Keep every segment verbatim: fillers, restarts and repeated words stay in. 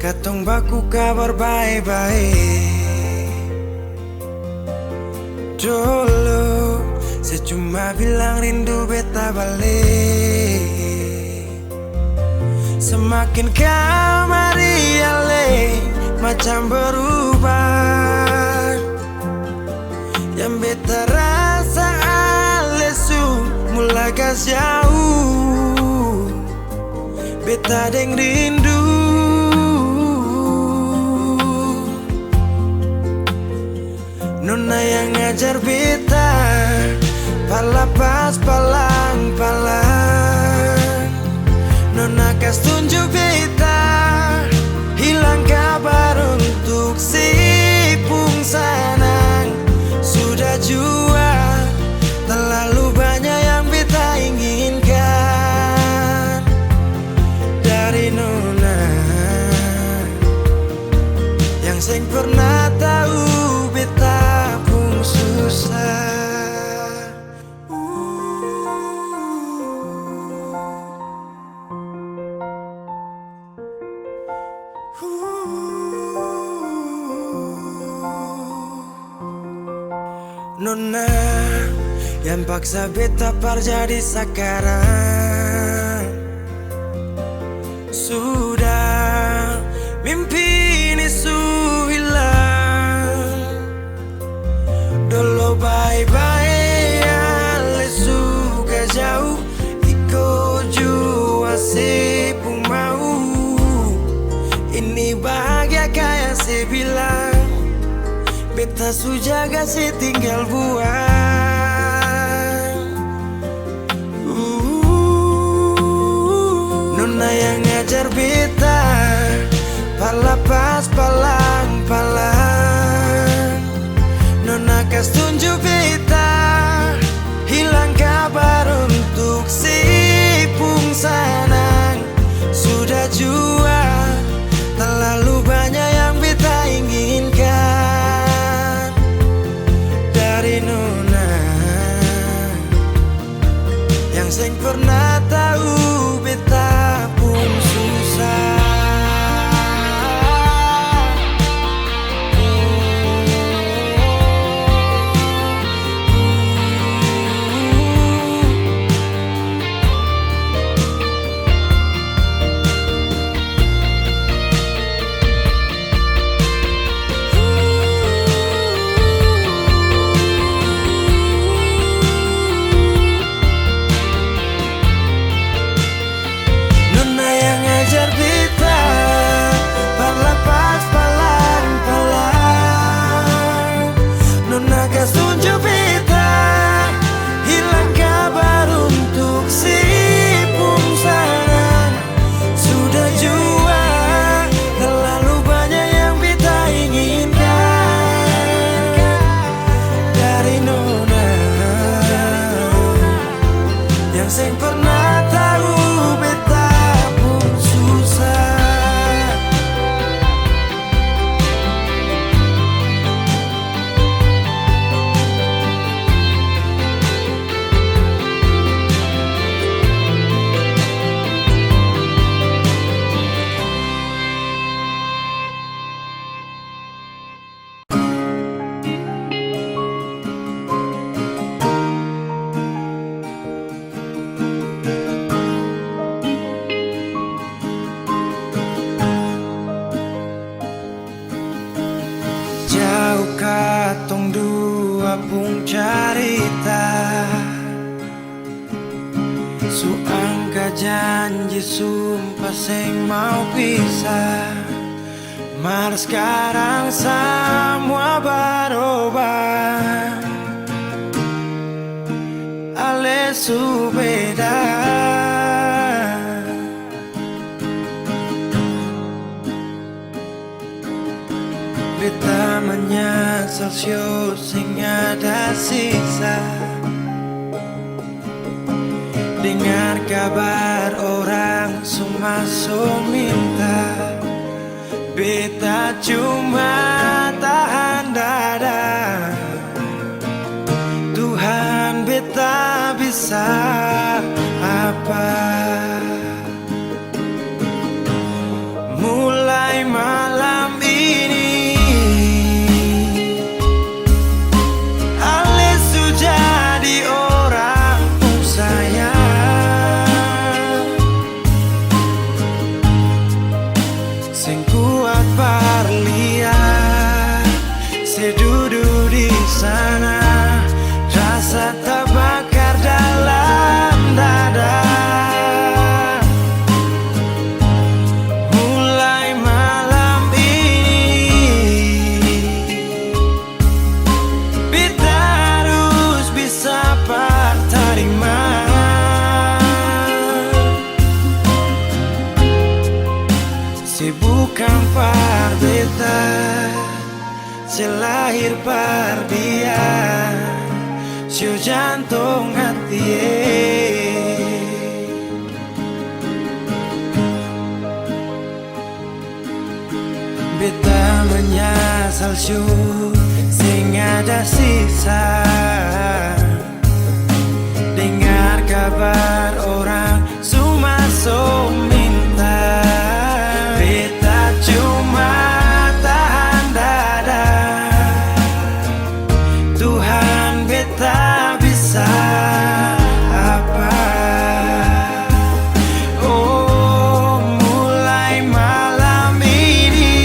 Katong baku kabar bae-bae. Dolo, se cuma bilang rindu beta bale. Semakin kamari ale macam berubah. Yang beta rasa ale su mulai kas jauh. Beta deng rindu. Nona yang ajar beta, palapas palang-palang. Nona kas tunjuk beta, hilang kabar untuk si pung sanang. Sudah jua, terlalu banyak yang beta inginkan dari nona yang seng pernah tahu beta pung susah. Nona yang paksa beta par jadi sakarang. Sudah, mimpi ini su hilang. Dolo bae-bae ale su ka jauh, iko jua se pung mau. Ini bahagia kaya se bilang, beta su jaga se tinggal buang. Nona yang ajar beta, palapas palang-palang. Nona kas tunjuk beta, hilang kabar untuk si pung sanang. Sudah jua, terlalu banyak yang beta inginkan dari nona yang seng pernah tahu beta pung susah. Nona yang ajar beta, parlapas palang-palang. Nona kas tunjuk beta, hilang kabar untuk si pung sanang. Sudah jua, terlalu banyak yang beta inginkan dari nona yang seng pernah tahu beta pung susah. Jauh katong dua pung carita, su angka janji, sumpah seng mau pisah. Mar skarang samua barobah, ale su beda. Beta manyasal, sio seng ada sisa. Dengar kabar orang su maso minta, beta cuma tahan dada. Tuhan, beta bisa apa? Mulai Bukan par beta, se lahir par dia, sio jantong hati, eh. Beta menyesal su seng ada sisa. Dengar kabar orang su maso minta, beta cuma tahan dada. Tuhan, beta bisa apa? Oh, mulai malam ini,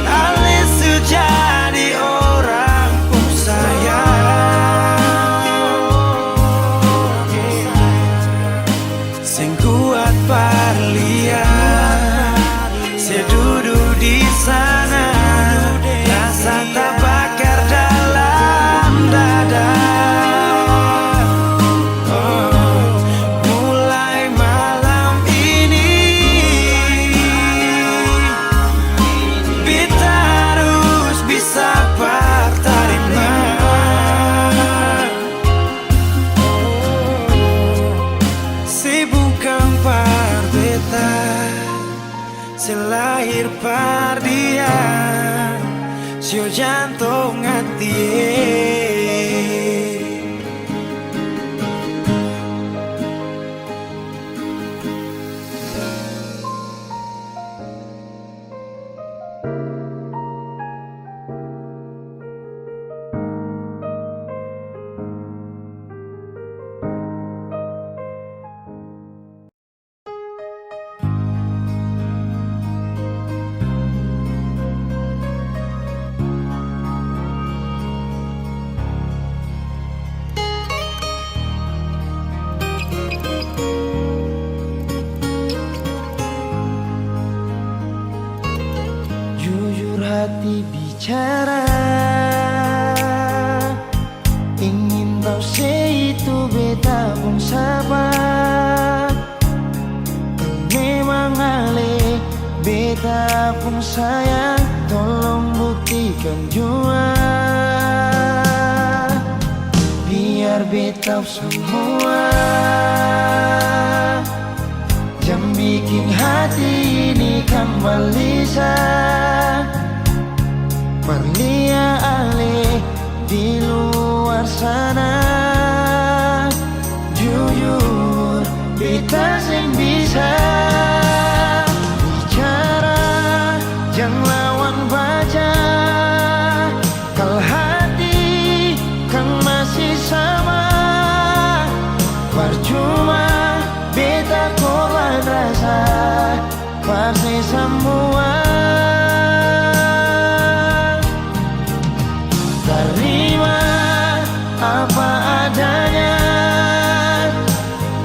ale su jadi orang pung sayang. Seng kuat par lia, se dudu di sana, rasa tabakar dalam dada. Oh, mulai malam ini, beta harus bisa par tarima. Se bukan par beta, se lahir par dia, sio jantong hati, eh. Jujur hati bicara, ingin tau se itu beta pung sapa. Kalo memang ale beta pung sayang, tolong buktikan jua. Biar beta samua, jang bikin hati ini kang balisa. Par lia ale di luar sana. Jujur, beta seng bisa bicara, jang lawan baca. Kal hati kang masih sama, parcuma beta korban rasa, pasti samua. Tarima apa adanya,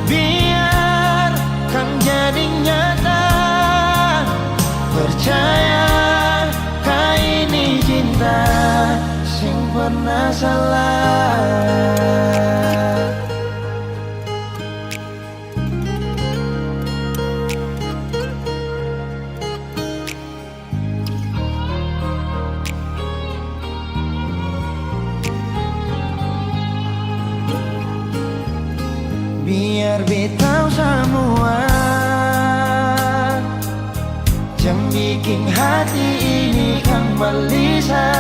biar kang jadi nyata. Percaya ka ini cinta seng pernah salah. Biar beta tau samua, jang bikin hati ini kang balisa.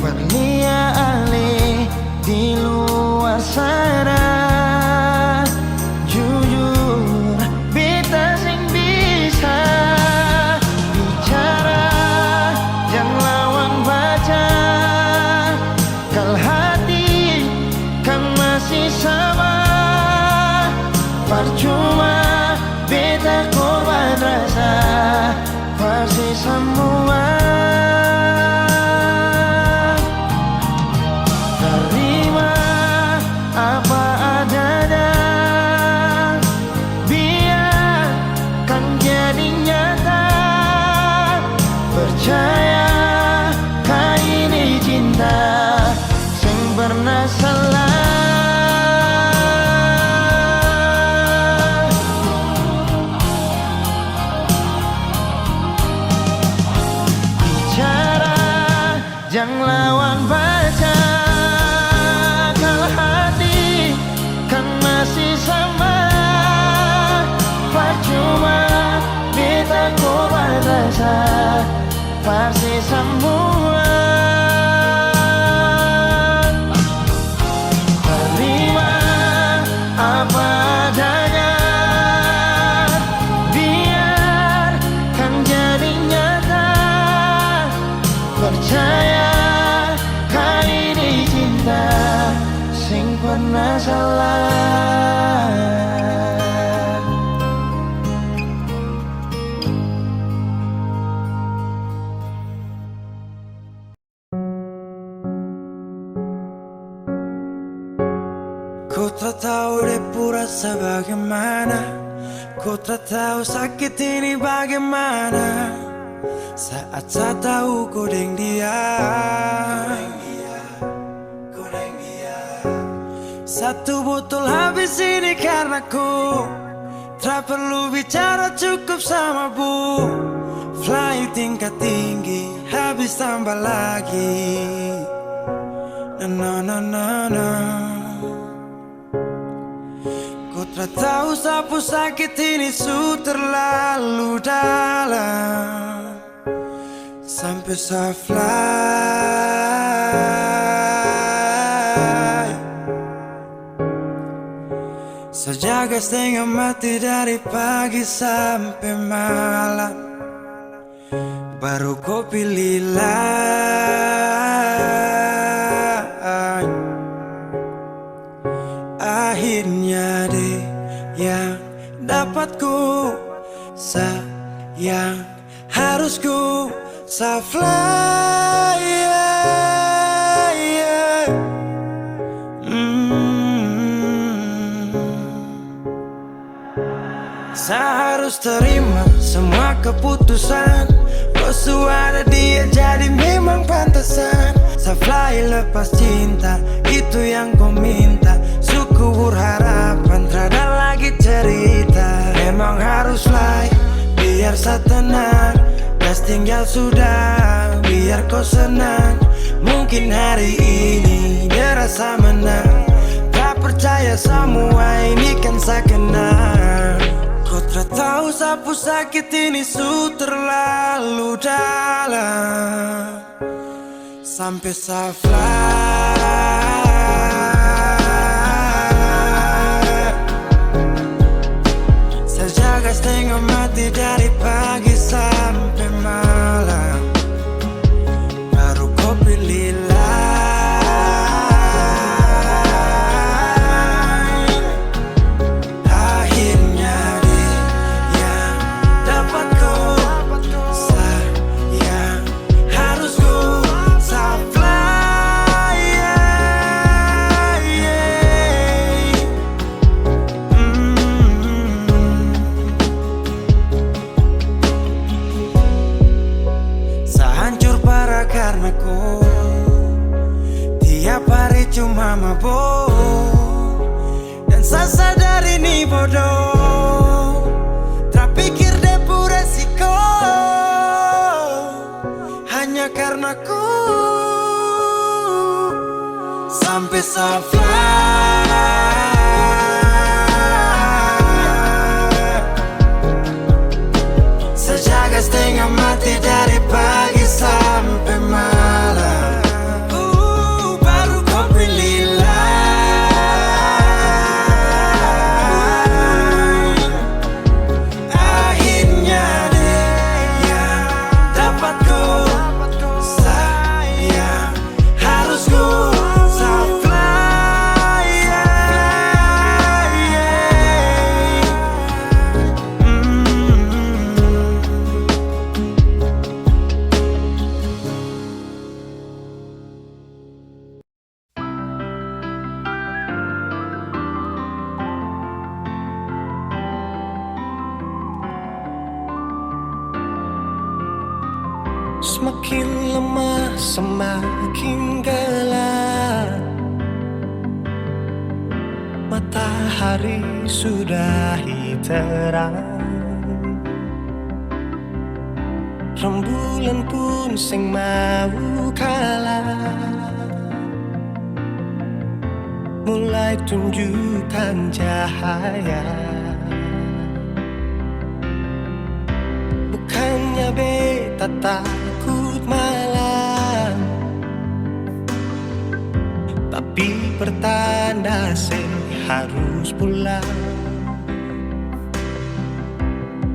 Par lia ale di luar sana. Jujur, beta seng bisa bicara, jang lawan baca. Kal hati kang masih sama, parcuma beta korban rasa, pasti samua. Tarima apa adanya, biar kang jadi nyata. Percaya ka ini cinta seng pernah salah. Kasih semua, terima apa adanya, biarkan jadi nyata. Percaya, kali ini cinta sing pernah salah. Ko tra tau de pu rasa bagaimana. Ko tra tau sakit ini bagaimana. Saat sa tau ko deng dia. Satu botol habis ini karna ko. Tra perlu bicara, cukup sama bu. Fly tingkat tinggi, habis tambah lagi. Na, na, na, na, na. Ko tra tau sa pu sakit ini su terlalu dalam. Sampe sa fly. Sa jaga stenga mati dari pagi sampe malam. Baru ko pilih lain. Akhirnya de yang dapat ku sayang. Harus ku sa fly, yeah, yeah. Mm. Sa harus terima semua keputusan. Ko su ada dia, jadi memang pantasan. Sa fly lepas cinta, itu yang ko minta. Su kubur harapan, trada lagi cerita. Memang harus fly, biar sa tenang. Gas tinggal sudah, biar ko senang. Mungkin hari ini de rasa menang. Tak percaya, semua ini kan sa kenal. Ko tra tau sa pu sakit ini su terlalu dalam. Sampe sa fly. Sa jaga stenga mati dari pagi sampe malam. Baru ko pilih lain. Akhirnya dia yang dapat ko sayang. Harus ku sa fly, yeah, yeah. Mm. Sa hancur parah karna ko. Tiap hari cuma mabok. Dan sa sadar ini bodoh, tra pikir de pu resiko. Hanya karna ku sampe sa fly. Sa jaga stenga mati dari pagi sampe malam. Uh, baru ko pilih lain. Akhirnya dia yang dapat ko sayang. Harus ku sa fly, yeah, yeah. Mm. Semakin lama semakin gelap. Matahari sudah terang. Rembulan pun seng mau kalah. Mulai tunjukkan cahaya. Bukannya beta takut Saya harus pulang.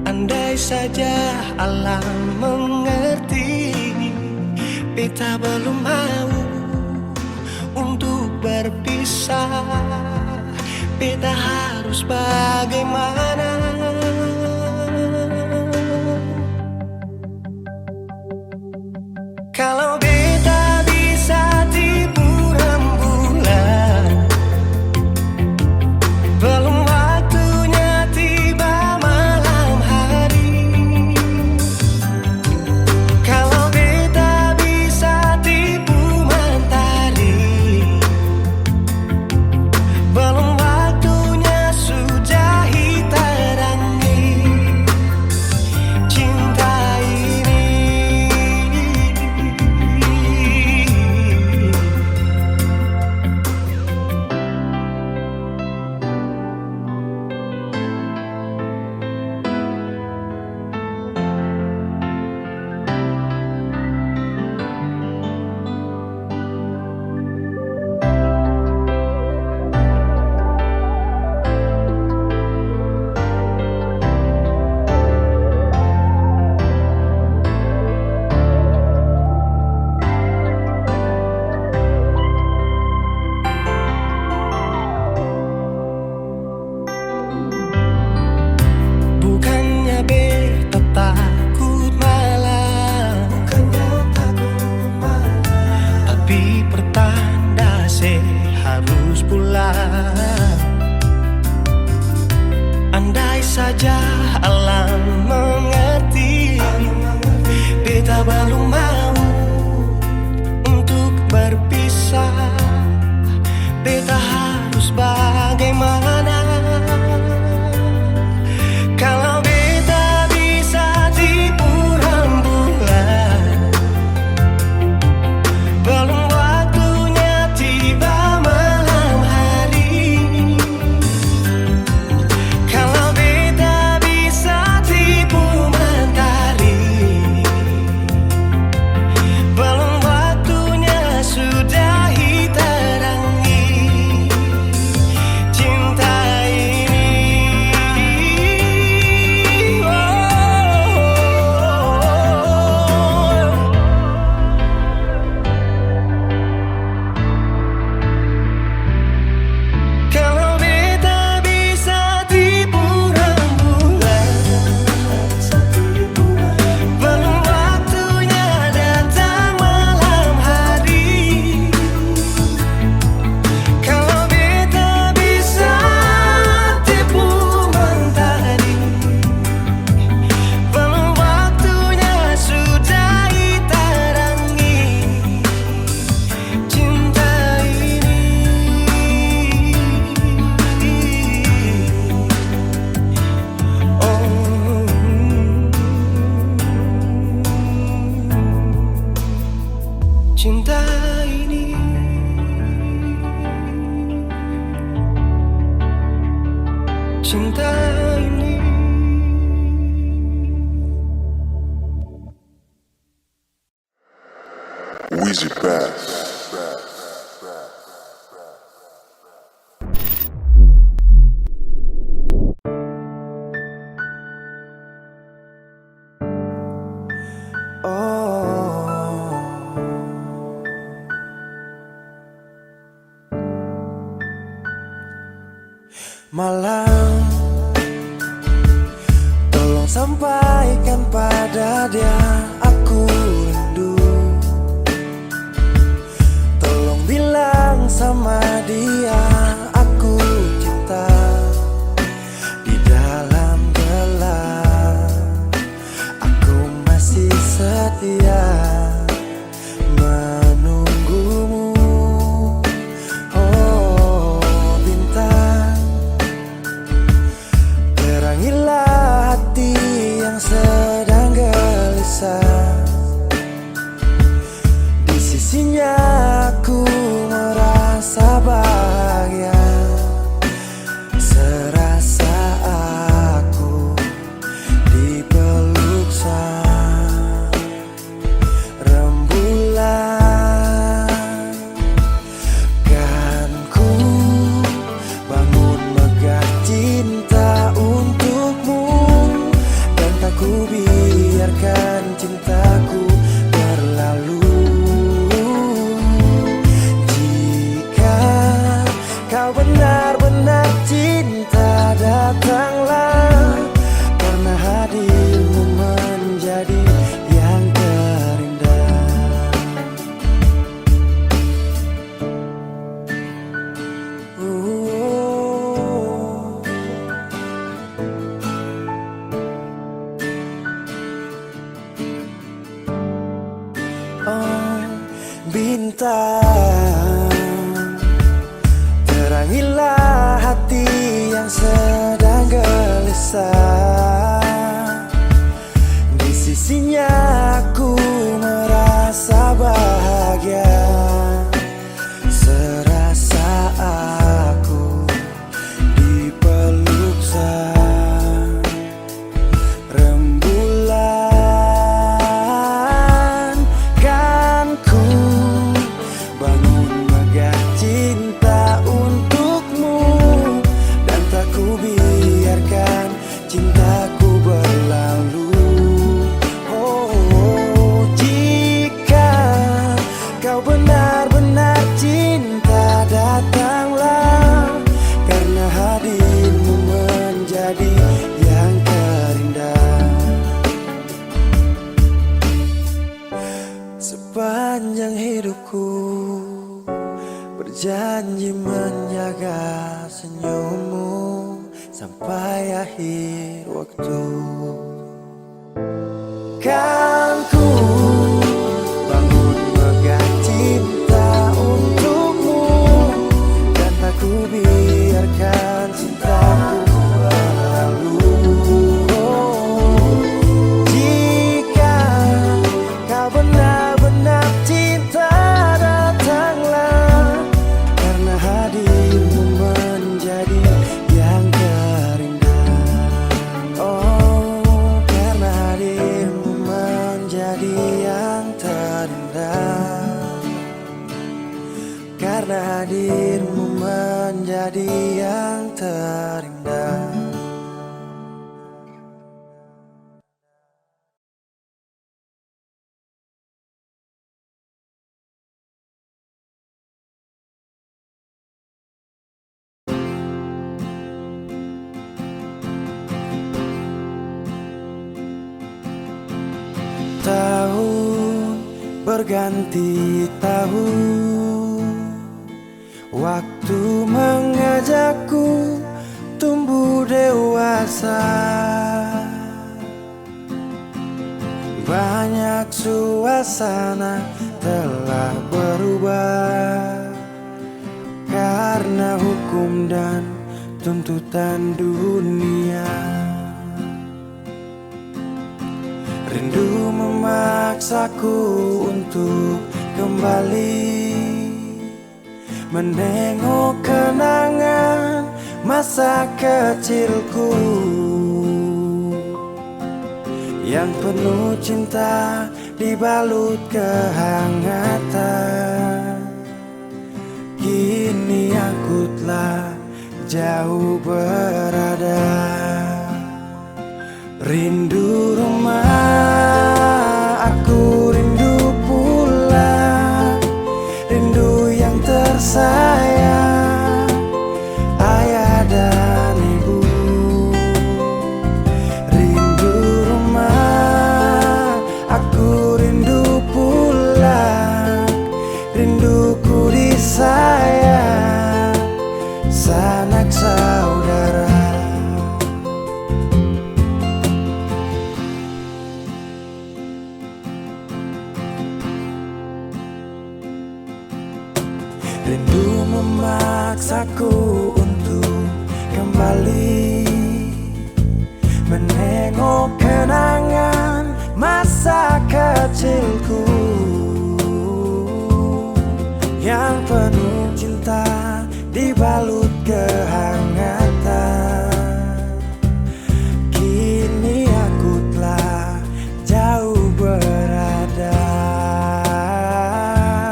Andai saja alam mengerti, beta belum mau untuk berpisah. Beta harus bagaimana? Kalau beta bisa tipu rembulan, belum waktunya tiba malam hari. Kalau beta bisa tipu mentari, belum waktunya sudahi tarangi cinta ini. Bukannya beta takut malam, bukannya takut malam, tapi pertanda se harus pulang. Andai saja alam mengerti, beta belum mau untuk berpisah. Beta harus bagaimana? Kalau beta bisa tipu rembulan, belum waktunya tiba malam hari. Kalau beta bisa tipu mentari, belum waktunya sudahi tarangi cinta ini. Oh. Kalau beta bisa tipu rembulan, belum waktunya datang malam hari. Kalau beta bisa tipu mentari, belum waktunya sudahi tarangi cinta ini. Oh, cinta ini, cinta ini. Wizzy Bass. Oh. Malam, tolong sampaikan pada dia aku rindu. Tolong bilang sama dia aku cinta. Di dalam gelap, aku masih setia menunggumu, oh bintang. Terangilah hati yang sedang gelisah. Di sisinya aku merasa bahagia. Tuhan, terangilah hati yang sedang gelisah. Di sisinya aku merasa bahagia, serasa aku dipeluk sang rembulan. Kan ku bangun megah cinta untukmu, dan tak ku biarkan cintaku berlalu. Oh, jika kau benar-benar cinta, datanglah, karena hadirmu menjadi yang terindah. Sepanjang hidupku, berjanji menjaga senyummu sampai akhir waktu. Kan ku bangun megah cinta untukmu, dan tak ku biarkan cintaku berlalu. Oh, jika kau benar-benar cinta, datanglah, karena hadirmu menjadi yang terindah. Oh, karena hadirmu menjadi yang terindah. Karena hadirmu menjadi yang terindah. Tahun berganti tahun, waktu mengajakku tumbuh dewasa. Banyak suasana telah berubah karena hukum dan tuntutan dunia. Rindu memaksaku untuk kembali menengok kenangan masa kecilku yang penuh cinta dibalut kehangatan. Kini aku telah jauh berada. Rindu rumah, aku rindu pulang. Rindu yang tersayang, ayah dan ibu. Rindu rumah, aku rindu pulang. Rinduku disayang sanak saudara. Rindu memaksaku untuk kembali menengok kenangan masa kecilku yang penuh cinta dibalut kehangatan. Kini aku telah jauh berada.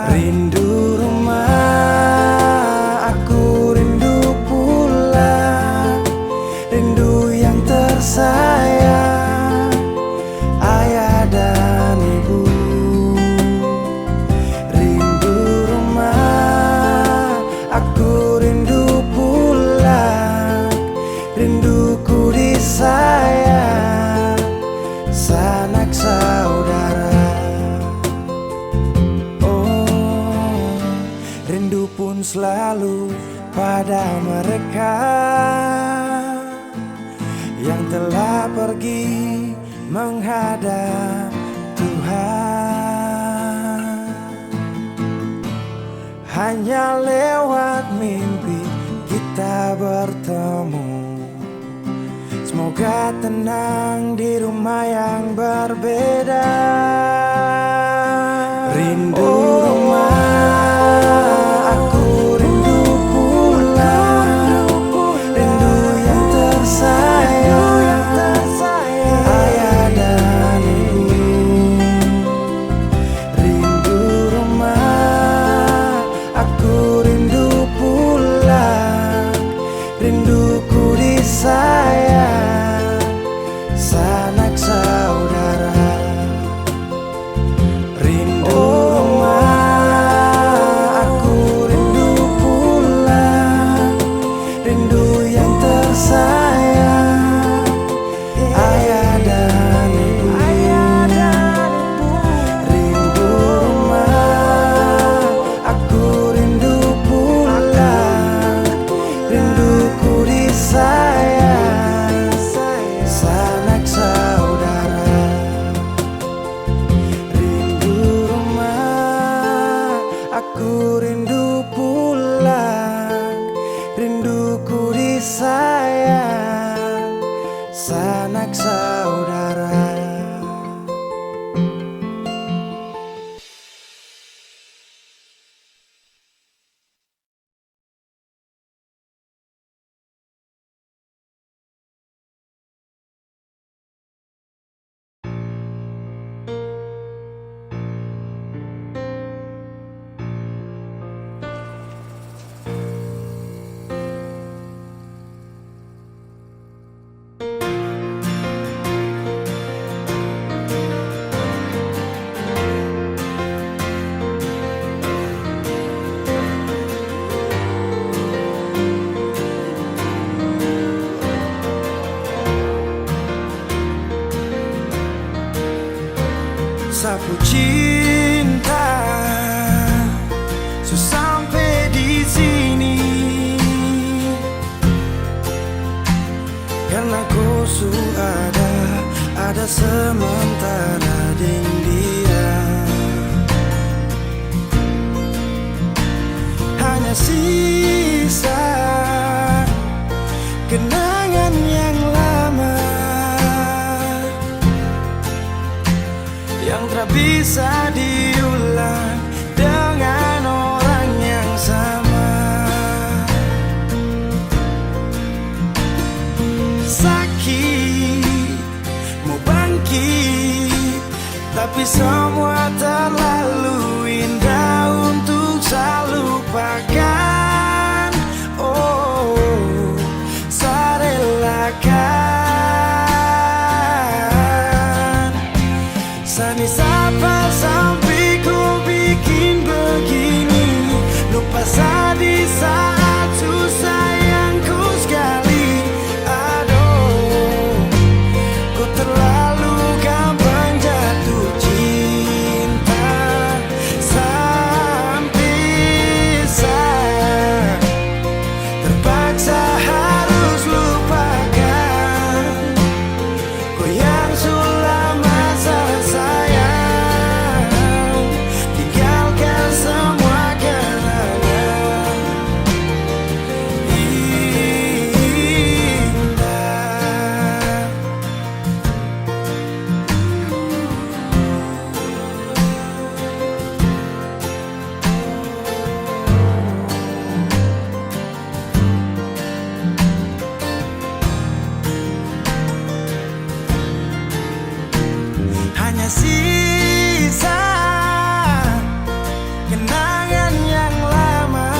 Rindu rumah, aku rindu pulang. Rindu yang tersayang, ayah dan ibu. Rindu rumah, aku rindu pulang. Rinduku disayang sanak saudara. Oh, rindu pun selalu pada mereka yang telah pergi menghadap Tuhan. Hanya lewat mimpi kita bertemu. Semoga tenang di rumah yang berbeda. Rindu rumah, aku rindu pulang. Rindu yang tersayang, ayah dan ibu. Rindu rumah, aku rindu pulang. Rinduku disayang sanak saudara. Rindu rumah, aku rindu pulang. Rindu yang tersayang, ayah dan ibu. Rindu rumah, aku rindu pulang. Rinduku disayang sanak saudara. Rindu rumah, aku rindu pulang. Rinduku disayang sanak saudara. Sapu cinta su sampe di sini. Karena ko su ada, ada sementara deng dia. Hanya sisa kenangan yang lama yang tak bisa diulang dengan orang yang sama. Sakit mau bangkit, tapi semua terlalu indah untuk saya lupakan. Oh, saya relakan. Sa ni sapa sampe ko bikin begini. Lupa sa di saat susah yang ko sekali. Aduh, ko terlalu gampang jatuh cinta. Sampe sa terpaksa harus lupakan. Ko yang su lama sa sayang, tinggalkan semua kenangan indah. Hanya sisa kenangan yang lama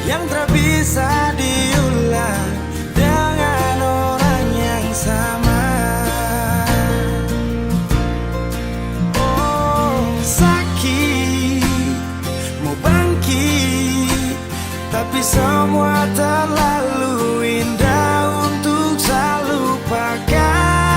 yang tak bisa diulang dengan orang yang sama. Oh, sakit mau bangkit, tapi semua terlalu indah untuk saya lupakan.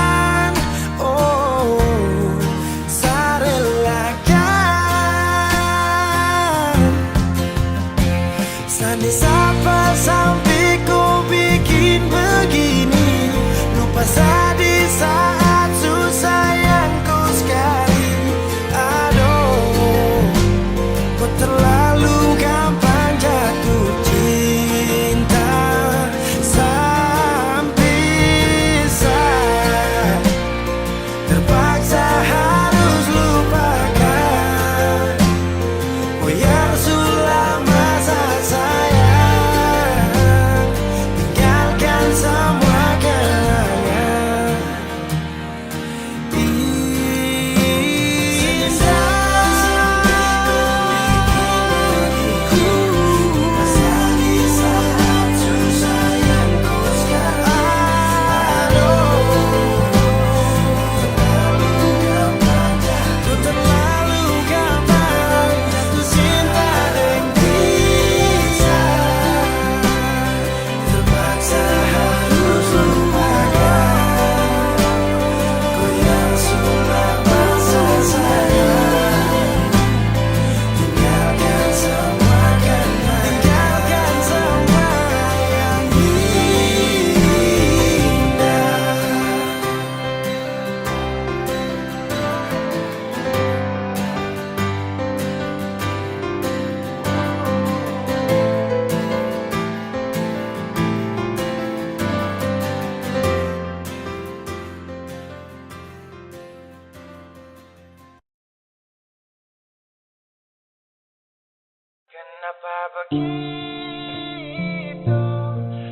Itu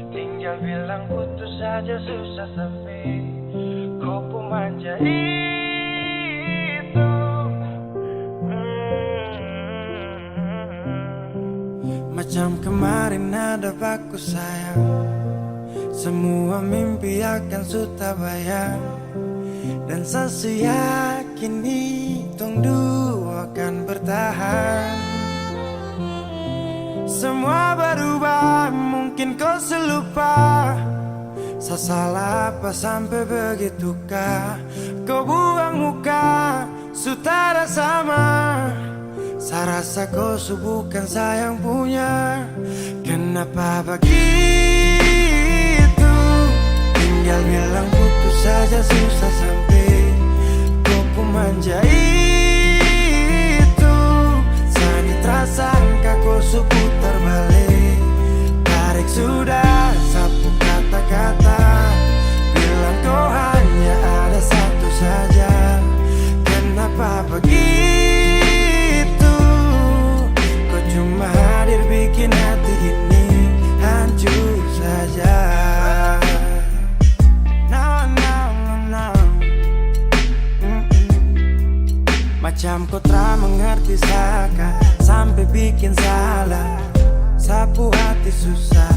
tinggal bilang putus saja susah sampai kau pun manja itu. Hmm. Macam kemarin ada baku sayang, semua mimpi akan sudah bayang. Dan sa su yakin ni tong dua akan bertahan. Semua berubah, mungkin kau su lupa. Sa salah apa sampai begitu kah? Kau buang muka, su tada sama. Sa rasa kau su bukan sa yang punya. Kenapa begitu? Tinggal bilang putus saja susah sampai kau pun manja itu. Sa ni tra sangka kau su putar balik. Tarik sudah sa pu kata-kata, bilang kau hanya ada satu saja. Kenapa begitu? Kau cuma hadir bikin hati ini hancur saja. No, no, no, no. Mm-mm. Macam kau tra mengerti saka sampai bikin salah. Sa pu hati susah.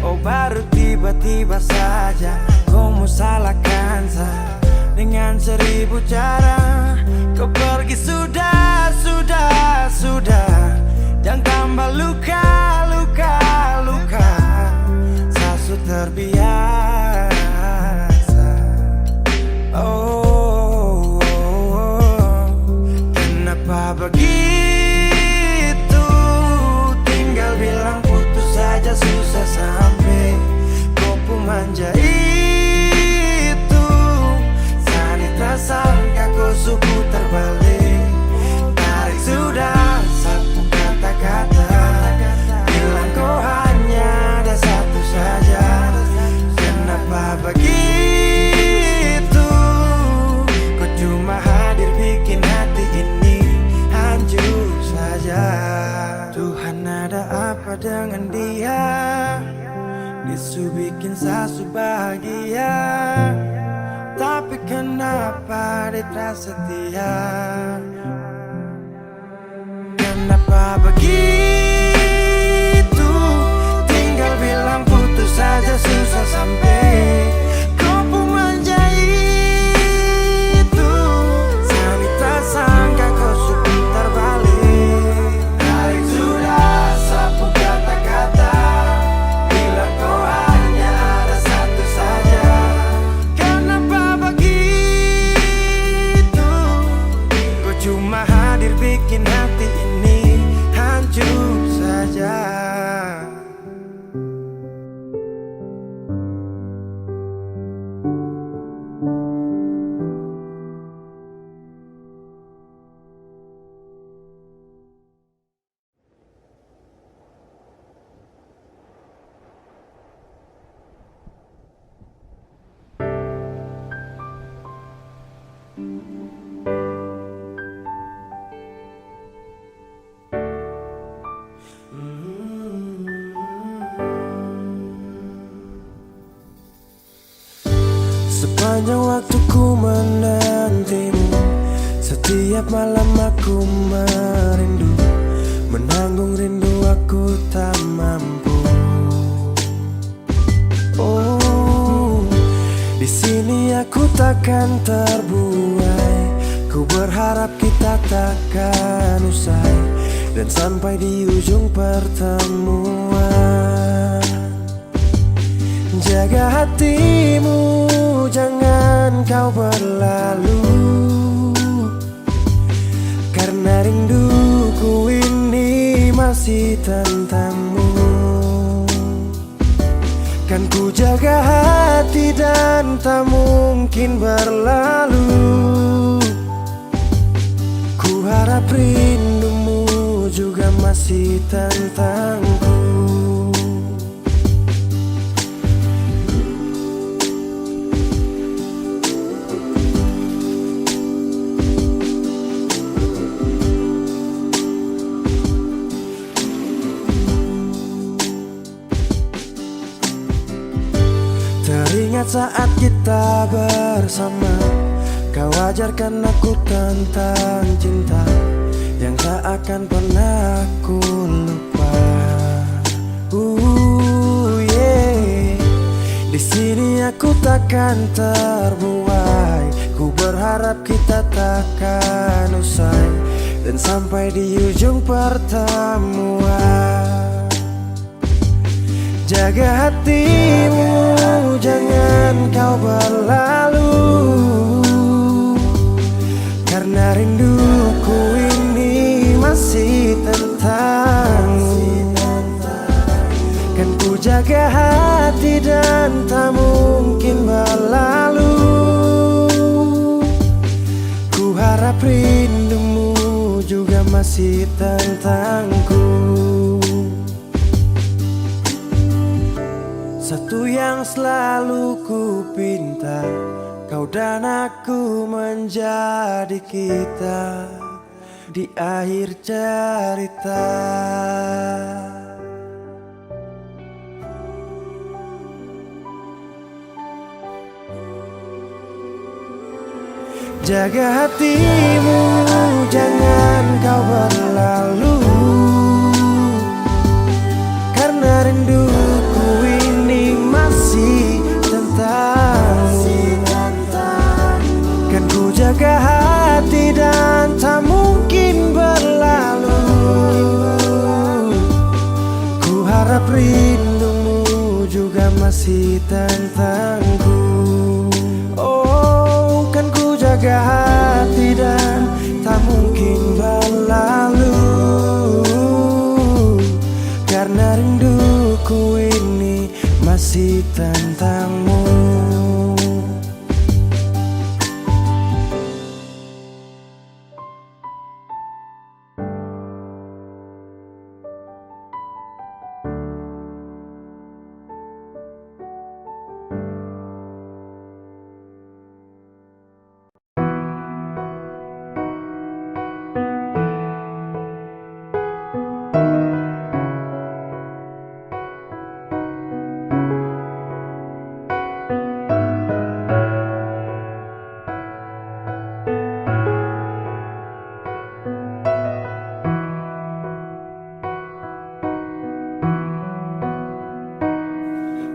Oh, baru tiba-tiba saja kau mau salahkan sa dengan seribu cara. Kau pergi sudah, sudah, sudah. Jangan tambah luka, luka, luka. Sa su terbiasa. Oh, oh, oh, oh. Kenapa begitu? Tinggal bilang putus saja susah sampai kau pu manja itu. Sa ni tra sangka kau su putar balik. Tarik sudah sa pu kata-kata, bilang kau hanya ada satu saja. Kenapa begitu? Kau cuma hadir bikin hati ini hancur saja. Tuhan, ada apa dengan dia? Dia su bikin sa su bahagia, tapi kenapa dia tra setia? Kenapa begitu? Tinggal bilang putus saja susah sampai kau pu manja itu. Sa ni tra sangka kau su putar balik. Tarik sudah sa pu kata-kata, bilang kau hanya ada satu saja. Kenapa begitu? Kau cuma hadir bikin hati ini hancur saja. Sepanjang waktu ku menantimu, setiap malam aku merindu, menanggung rindu aku tak mampu. Oh, di sini aku takkan terbuai. Ku berharap kita takkan usai dan sampai di ujung pertemuan. Jaga hatimu, jangan kau berlalu, karena rinduku ini masih tentangmu. Kan ku jaga hati dan tak mungkin berlalu. Ku harap rindumu juga masih tentangku. Ingat saat kita bersama, kau ajarkan aku tentang cinta yang tak akan pernah ku lupa. Uh, yeah. Di sini aku takkan terbuai. Ku berharap kita takkan usai dan sampai di ujung pertemuan. Jaga hatimu, jangan kau berlalu, karena rinduku ini masih tentangmu. Kan ku jaga hati dan tak mungkin berlalu. Ku harap rindumu juga masih tentangku. Satu yang selalu ku pinta, kau dan aku menjadi kita di akhir cerita. Jaga hatimu, jangan kau berlalu, karena rinduku ini masih tentangmu. Kan ku jaga hati dan tak mungkin berlalu. Ku harap rindumu juga masih tentangku. Oh, kan ku jaga hati dan tak mungkin berlalu, karena rinduku ini masih tentangmu.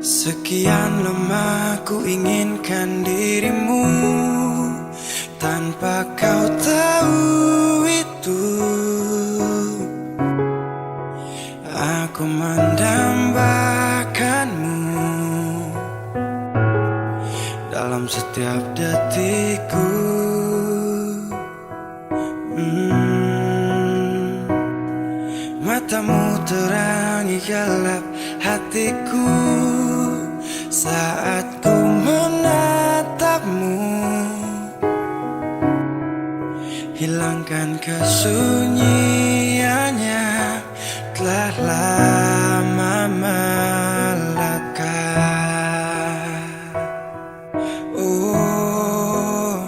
Sekian lama ku inginkan dirimu, tanpa kau tahu itu, aku mendambakanmu dalam setiap detikku. Hmm. Matamu terangi gelap hatiku saat ku menatapmu. Hilangkan kesunyiannya telah lama melekat. Oh,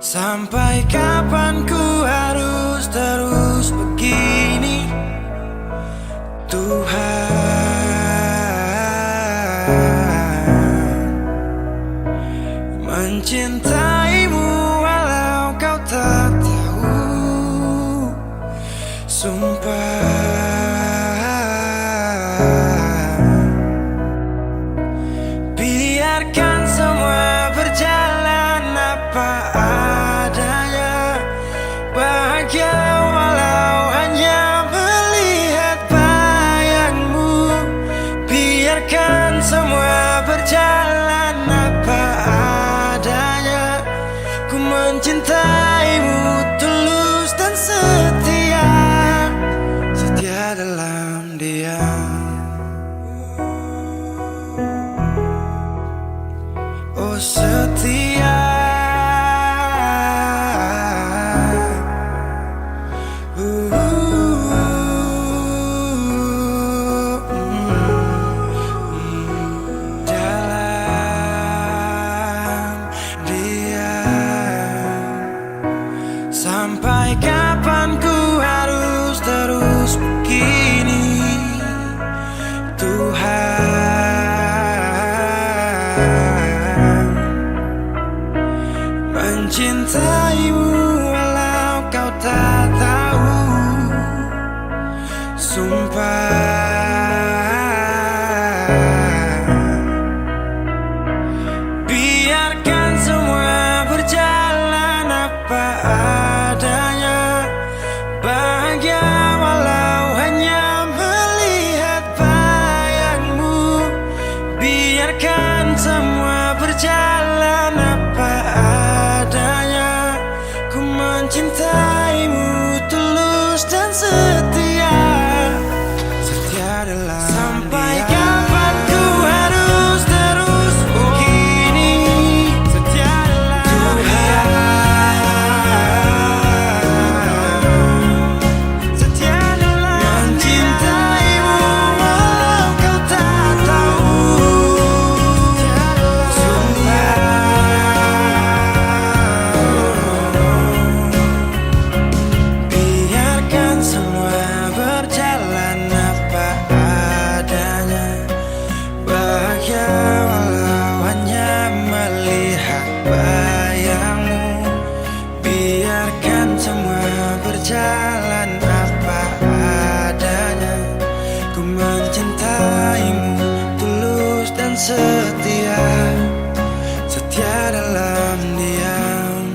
sampai kapan ku harus terus begini, Tuhan? Mencintaimu walau kau tak tahu. Sumpah, biarkan semua berjalan apa adanya. Bahagia walau hanya melihat bayangmu. Biarkan semua berjalan apa adanya. Ku mencintaimu tulus dan setia, setia dalam diam. Oh, setia. Mencintaimu walau kau tak tahu. Sumpah, biarkan semua berjalan apa adanya. Bahagia walau hanya melihat bayangmu. Biarkan semua berjalan apa adanya. Ku mencintaimu tulus dan setia. Setia dalam sampai diam. Kapan ku harus terus begini? Setia dalam Tuhan. Setia dalam mencintaimu walau kau tak tahu. Sumpah, biarkan semua berjalan apa adanya. Bahagia walau hanya melihat bayangmu. Biarkan semua berjalan apa adanya. Ku mencintaimu tulus dan setia. Setia dalam diam.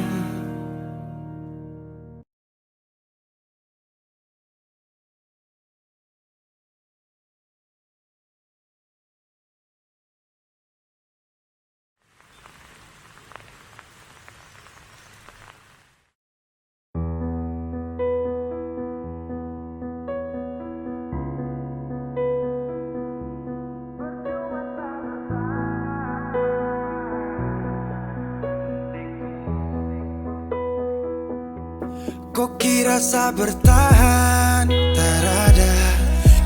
Ko kira sa bertahan, tarada.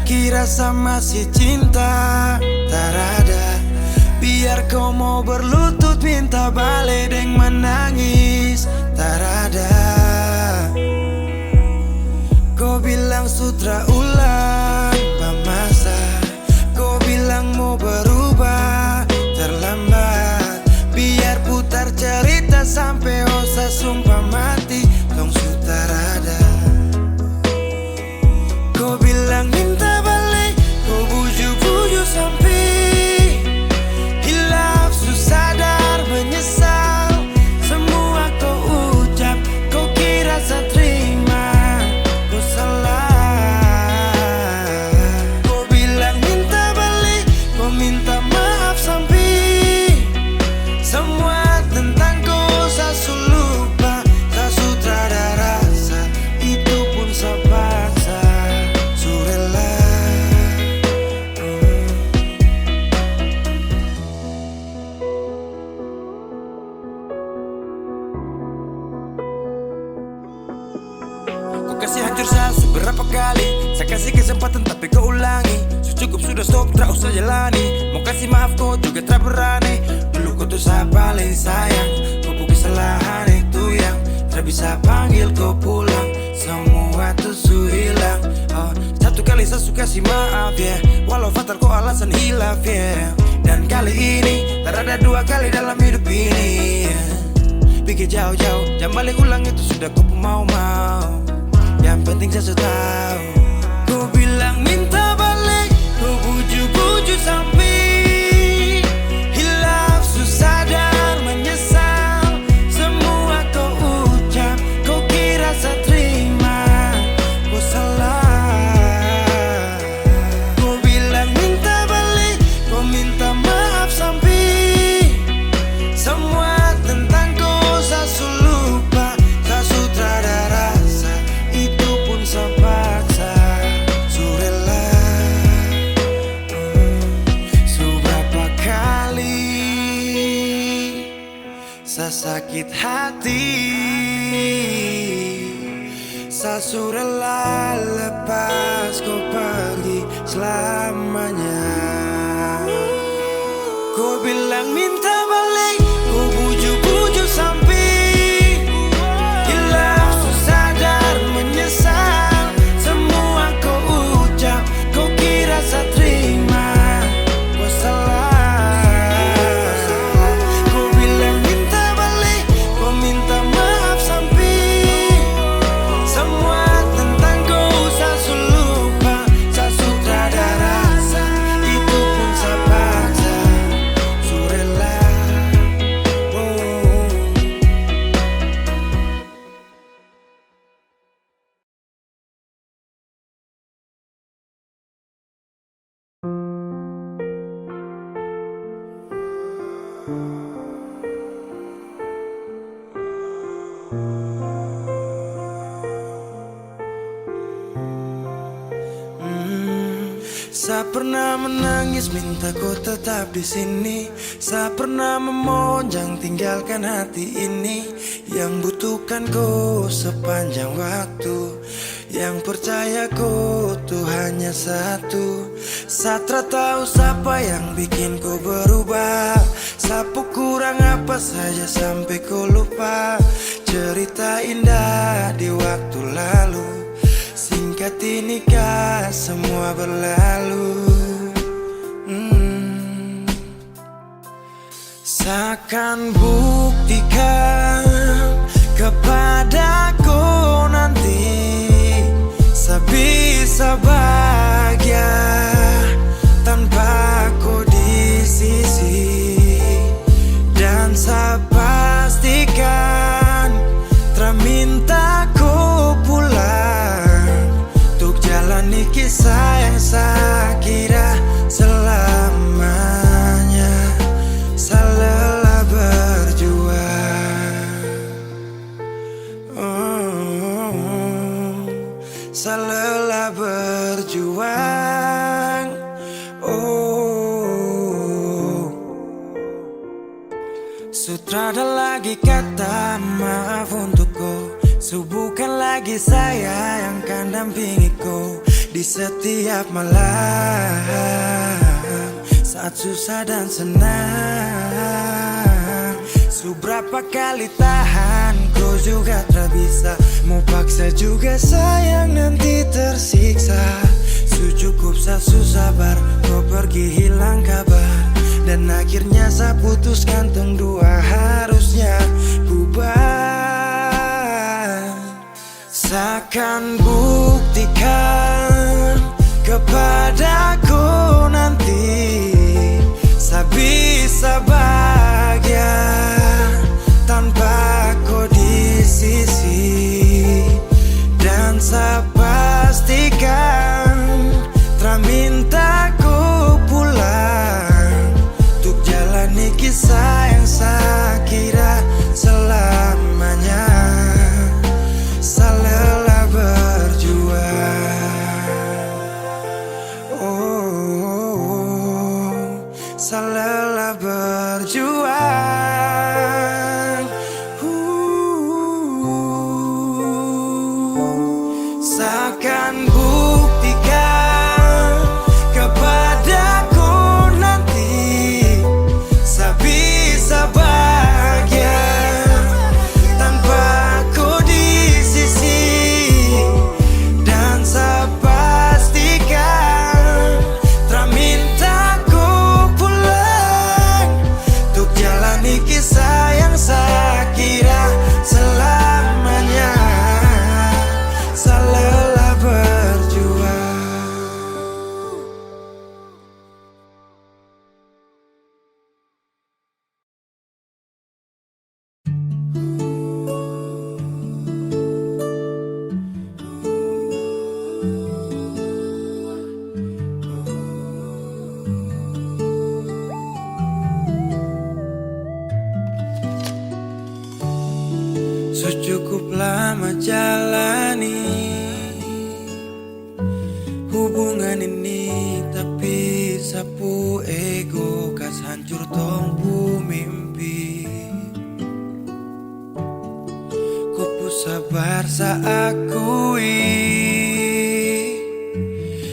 Kira sa masih cinta, tarada. Biar ko mau berlutut minta bale deng manangis, tarada. Ko bilang sutra ulang, ba masa. Ko bilang mo berubah, terlambat. Biar putar cerita sampe osa sumpah mati, tong su tarada. Ko bilang minta balik, ko buju-buju sampe hilaf, su sadar menyesal. Semua ko ucap, ko kira sa terima, ko salah. Ko bilang minta balik, ko minta maaf sampe semua tentang ko sa su lupa, sa su trada rasa, itu pun sa paksa, su rela. Ko kasih hancur sa su berapa kali, sa kasih kesempatan tapi ko ulangi. Su cukup sudah, stop, tra usah jalani. Mau kasih maaf ko juga tra berani. Dulu ko tu sa paling sayang, ko pu kesalahan itu yang tra bisa panggil ko pulang. Semua tu su hilang. Oh, satu kali sa su kasih maaf, yeah. Walau fatal ko alasan hilaf, yeah. Dan kali ini, tarada dua kali dalam hidup ini, yeah. Pikir jauh-jauh, jang balik ulang, itu sudah ko pu mau-mau. Yang penting sa su tahu. Ko bilang minta balik, ko buju-buju sampe hilaf, su sadar menyesal. Semua ko ucap, ko kira sa terima, ko salah. Ko bilang minta balik, ko minta maaf sampe semua tentang ko sa su lupa, sa su trada rasa, itu pun sa paksa, su rela. Su berapa kali sa sakit hati, sa su rela lepas ko pergi selamanya. Ko bilang minta balik, ko buju-buju sampe hilaf, su sadar menyesal. Semua ko ucap, ko kira sa terima, ko salah. Sa pernah menangis minta ko tetap di sini. Sa pernah memohon jangan tinggalkan hati ini yang butuhkan ko sepanjang waktu, yang percaya ko tu hanya satu. Sa tra tahu siapa yang bikin ko berubah. Sa pu kurang apa saja sampai ko lupa cerita indah di waktu lalu. Singkat ini kah semua berlalu. Hmm. Sa akan buktikan kepada ko nanti, sa bisa bahagia tanpa ko di sisi. Dan sa pastikan tra minta ko pulang untuk jalani kisah yang sa kira selamanya. Sa lelah berjuang. Oh, sa lelah berjuang. Oh. Su trada lagi kata maaf untuk ko. Su bukan lagi saya yang kan dampingi ko di setiap malam saat susah dan senang. Su berapa kali tahan ko juga tra bisa. Mau paksa juga sayang nanti tersiksa. Su cukup sa su sabar, ko pergi hilang kabar. Dan akhirnya sa putuskan tong dua harusnya bubar. Sa akan buktikan kepada ko nanti, sa bisa bahagia tanpa ko di sisi. Dan sa pastikan tra minta ko pulang untuk jalani kisah yang sa kira selamanya. Sa lelah berjuang. Oh, sa lelah berjuang. Sa akan buktikan kepada ko nanti, sa bisa bahagia tanpa ko di sisi. Dan sa pastikan tra minta ko pulang untuk jalani kisah yang sa kira selamanya. Sa lelah berjuang. Su cukup lama jalani hubungan ini, tapi sa pu ego kas hancur tong pu mimpi. Ko pu sabar sa akui,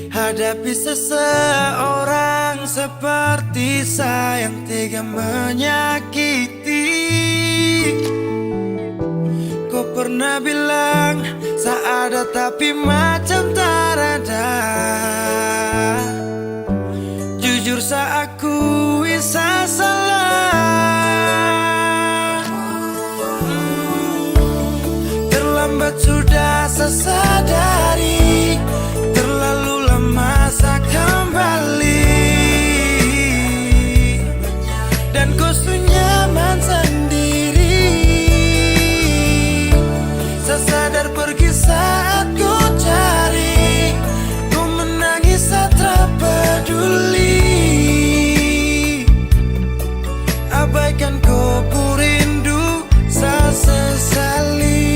hadapi seseorang seperti sa yang tega menyakiti. Ko pernah bilang sa ada tapi macam tarada. Jujur sa akui sa salah. Terlambat sudah sa sadari, terlalu lama sa kembali. Dan ko su nyaman sendiri. Sa sadar pergi saat ko cari, ko menangis sa tra peduli. Abaikan ko pu rindu sa sesali.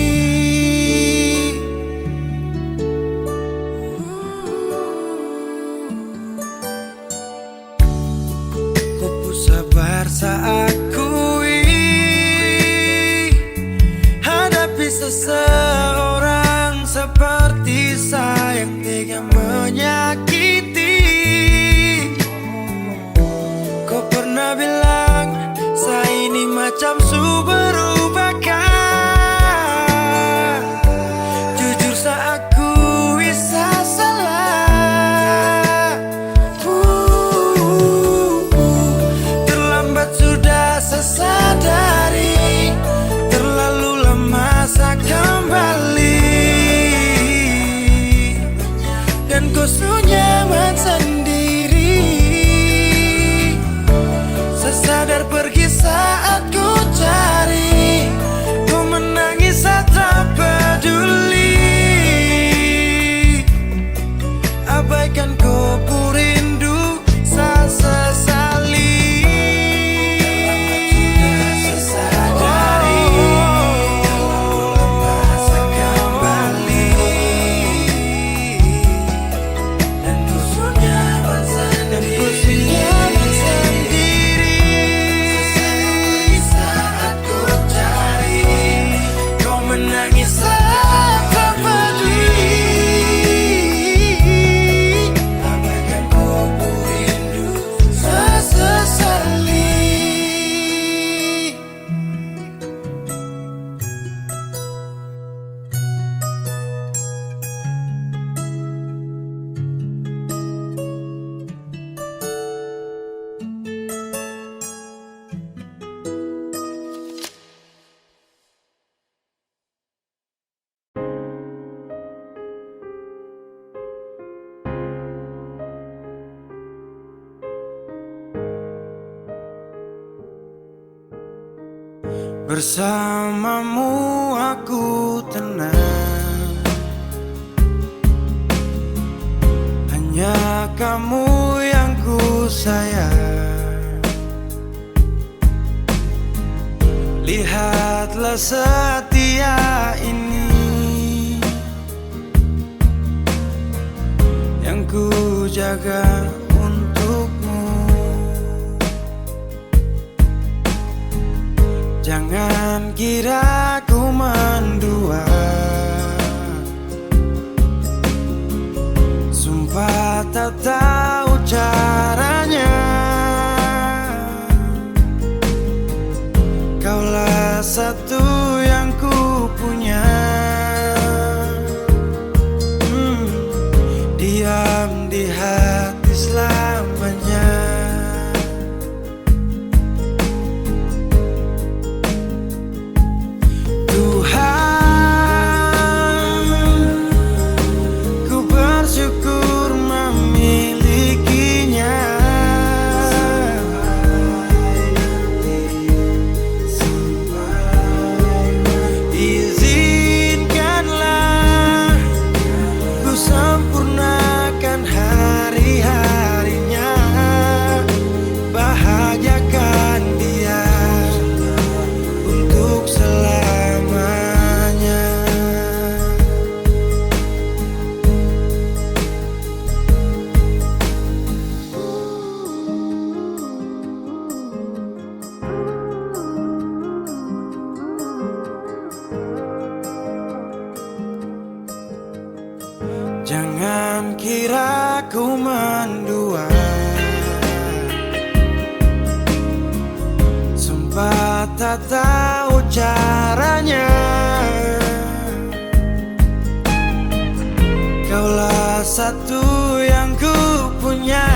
Bersamamu aku tenang. Hanya kamu yang ku sayang. Lihatlah setia ini yang ku jaga untukmu. Jangan kira ku mendua. Sumpah tak tahu caranya. Kaulah satu yang ku punya. Hmm, diam di hati selamanya. Tuhan, ku bersyukur memilikinya. Izinkanlah ku sempurnakan hari-harinya. Bahagiakan dia untuk selamanya. Jangan kira ku mendua. Sumpah tak tahu caranya. Kaulah satu yang ku punya.